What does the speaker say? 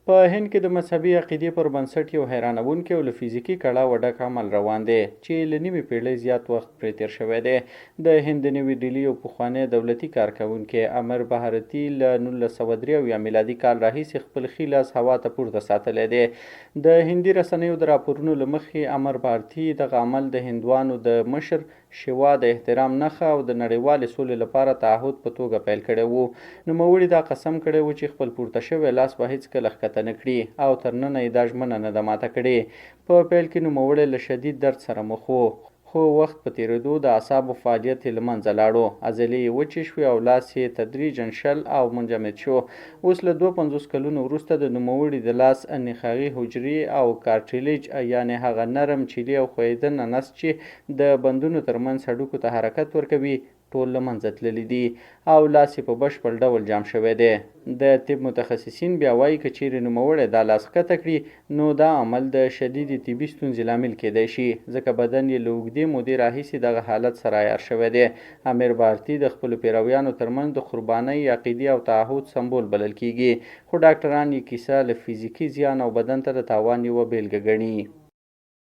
په هند کې د مذهبي عقیدې پر بنسټ یو حیرانوونکی او له فزیکي کړاوه ډک عمل روان دی چې له نیمې پېړۍ زیات وخت پرې تېر شوی دی. د هند د نوي ډیلي یو پخوانی دولتي کارکوونکی امر بهارتي له 1973 میلادي کال راهیسې خپل ښي لاس هوا ته پورته ساتلی دی. د هندي رسنیو د راپورونو له مخې امر بهارتي دغه عمل د هندوانو د مشر شیوا د احترام نښه او د نړیوالې سولې لپاره تعهد په توګه پیل کړی و. نوموړي دا قسم کړی و چې خپل پورته شوی لاس به هېڅکله ښکته نه کړي او تر ننه یې دا ژمنه نه ده ماته کړې. په پیل کې نوموړی له شدید درد سره مخ و، خو وخت په تېرېدو د اعصابو فعالیت یې له منځه لاړو، عضلې یې وچې شوې او لاس یې تدریجاً شل او منجمد شو. اوس له 52 کلونو وروسته د نوموړي د لاس نخاعي حجرې او کارټیلیج یعنې هغه نرم، چیلي او ښویېدنه نسج چې د بندونو تر منځ هډوکو ته حرکت ورکوي، ټول له منځه تللي دي او لاس یې په بشپړ ډول جام شوی دی. د طب متخصصین بیا وايي، که چېرې نوموړی دا لاس ښکته کړي، نو دا عمل د شدیدې طبي ستونزې لامل کېدای شي، ځکه بدن یې له اوږدې مودې راهیسې دغه حالت سره عیار شوی دی. امیر بارتي د خپلو پیرویانو تر منځ د قربانۍ، عقیدې او تعهد سمبول بلل کېږي، خو ډاکټران یې کیسه له فزیکي زیان او بدن ته د تاوان یوه بېلګه ګڼي.